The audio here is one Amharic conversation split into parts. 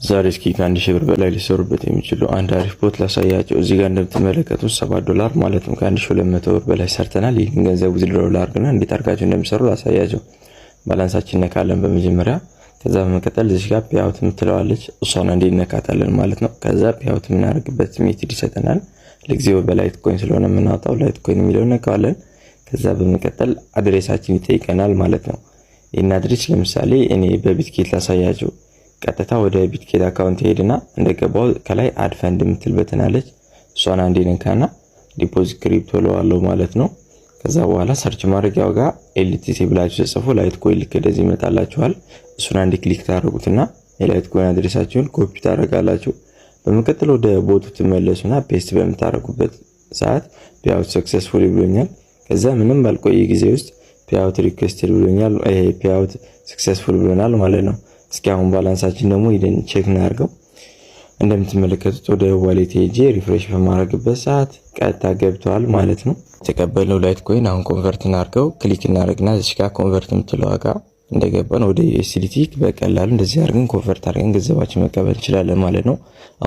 ዛሬ እስኪ ከ1000 ብር በላይ ሊሰሩበት የሚችሉ አንድ አሪፍ bot ላሳያችሁ። እዚህ ጋር እንደምትመለከቱት 7 ዶላር ማለትም ከ1200 ብር በላይ ሰርተናል። ይህን ገንዘብ withdraw ላድርግና እንዴት አድርጋችሁ እንደሚሰሩ ላሳያችሁ። Balance ኣችን እነካለን በመጀመሪያ። ከዛ በመቀጠል እዚህ ጋር payout የምትለዋለች፣ እሷን አንዴ እነካታለን ማለት ነው። ከዛ payout የምናደርግበት method ይሰጠናል። ለጊዜው በ Litecoin ስለሆነ የምናወጣው Litecoin የሚለውን እነካዋለን። ከዛ በመቀጠል address ኣችን ይጠይቀናል ማለት ነው። ይህን address ለምሳሌ እኔ በ Bitget ላሳያችሁ። ቀጥታ ወደ Bitget account ሄድና እንደገባው ከላይ add fund የምትል button አለች። እሷን አንዴ ነካና deposit crypto እለዋለሁ ማለት ነው። ከዛ በኋላ search ማድረጊያው ጋር LTC ብላችሁ ጽፉ Litecoin ልክ እንደዚህ ይመጣላችኋል። እሱን አንድ click ታደርጉትና የ Litecoin address ኣችሁን copy ታደርጋላችሁ። በመቀጠል ወደ bot ኡ ትመለሱና paste በምታደርጉበት ሰዓት payout successful ብሎኛል። ከዛ ምንም ባልቆየ ጊዜ ውስጥ payout requested ብሎኛል። ይሄ payout successful ብሎናል ማለት ነው። እስኪ አሁን balance ኣችን ደግሞ ሂደን check እናድርገው። እንደምትመለከቱት ወደ wallet ሄጄ refresh በማድረግበት ሰዓት ቀጥታ ገብተዋል ማለት ነው። የተቀበልነው Litecoin አሁን convert እናድርገው። Click እናደርግና እዚህ ጋር convert የምትለው ጋር እንደገባን ወደ USDT በቀላሉ እንደዚህ አድርገን convert አድርገን ገንዘባችን መቀበል እንችላለን ማለት ነው።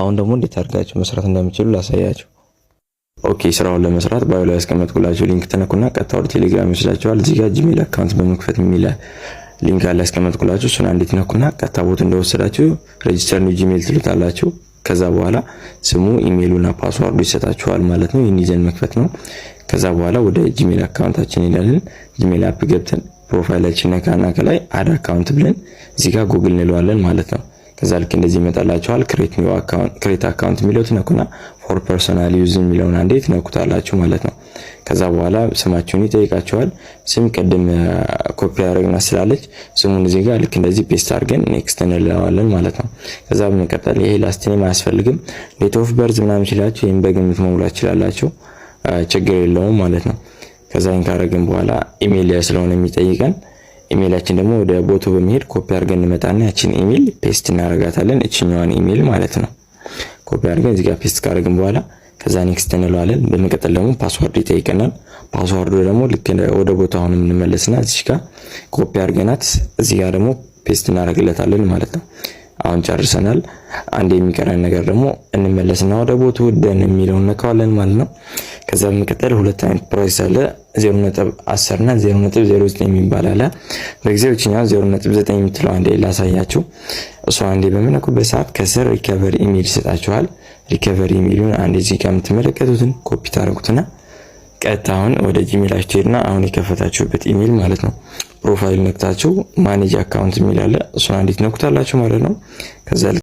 አሁን ደግሞ እንዴት አድርጋችሁ መስራት እንደምችሉ ላሳያችሁ። Okay፣ ስራውን ለመስራት bio ላይ ያስቀመጥኩላችሁ link ትነኩና ቀጥታ ወደ ቴሌግራም ይወስዳችኋል። እዚህ ጋር Gmail account በመክፈት የሚል link አለ ያስቀመጥኩላችሁ። እሱን አንዴ ትነኩና ቀጥታ bot እንደወሰዳችሁ register new Gmail ትሉታላችሁ። ከዛ በኋላ ስሙ፣ ኢሜይሉና password ኡ ይሰጣችኋል ማለት ነው። ይህን ይዘን መክፈት ነው። ከዛ በኋላ ወደ Gmail account ኣችን እንሄዳለን። Gmail app ገብተን profile ኣችን ነካና ከላይ add account ብለን እዚህ ጋር ጉግል እንለዋለን ማለት ነው። ከዛ ልክ እንደዚህ ይመጣላችኋል። Create new account፣ create account የሚለው ትነኩና for personal use የሚለውን አንዴ ትነኩታላችሁ ማለት ነው። ከዛ በኋላ ስማችሁን ይጠይቃችኋል። ስም ቅድም ኮፒ ያደረግናት ስላለች ስሙን እዚህ ጋር ልክ እንደዚህ paste አድርገን next እንለዋለን ማለት ነው። ከዛ በመቀጠል ይሄ last name አያስፈልግም። Date of birth ምናምን ሲላችሁ ይህም በግምት መሙላት ትችላላችሁ፣ ችግር የለውም ማለት ነው። ከዛ ይህን ካደረግን በኋላ ኢሜይል ስለሆነ የሚጠይቀን ኢሜይላችን ደግሞ ወደ bot ኡ በመሄድ ኮፒ አድርገን እንመጣና ያችን email paste እናደርጋታለን። እችኛዋን ኢሜይል ማለት ነው። ኮፒ አድርገን እዚህ ጋር paste ካደረግን በኋላ ከዛ next እንለዋለን። በመቀጠል ደግሞ password ይጠይቀናል። Password ኡ ደግሞ ልክ ወደ bot ኡ አሁን የምንመለስና እዚህ ጋር ኮፒ አድርገናት እዚህ ጋር ደግሞ paste እናደርግለታለን ማለት ነው። አሁን ጨርሰናል። አንድ የሚቀረን ነገር ደግሞ እንመለስና ወደ bot ኡ done የሚለውን ነካዋለን ማለት ነው። ከዛ በመቀጠል ሁለት አይነት price አለ፣ 0.10 እና 0.09 የሚባል አለ። በጊዜው እችኛው 0.9 የምትለው አንዴ ላሳያችሁ። እሷ አንዴ በምነኩበት ሰዓት ከስር recovery email ይሰጣችኋል። Recovery email ኡን አንዴ እዚህ ጋር የምትመለከቱትን ኮፒ ታደርጉትና ቀጥታ አሁን ወደ Gmail ኣችሁ ትሄዱና አሁን የከፈታችሁበት ኢሜይል ማለት ነው፣ profile ነክታችሁ manage account የሚል አለ። እሱን አንዴ ትነኩታላችሁ ማለት ነው። ከዛ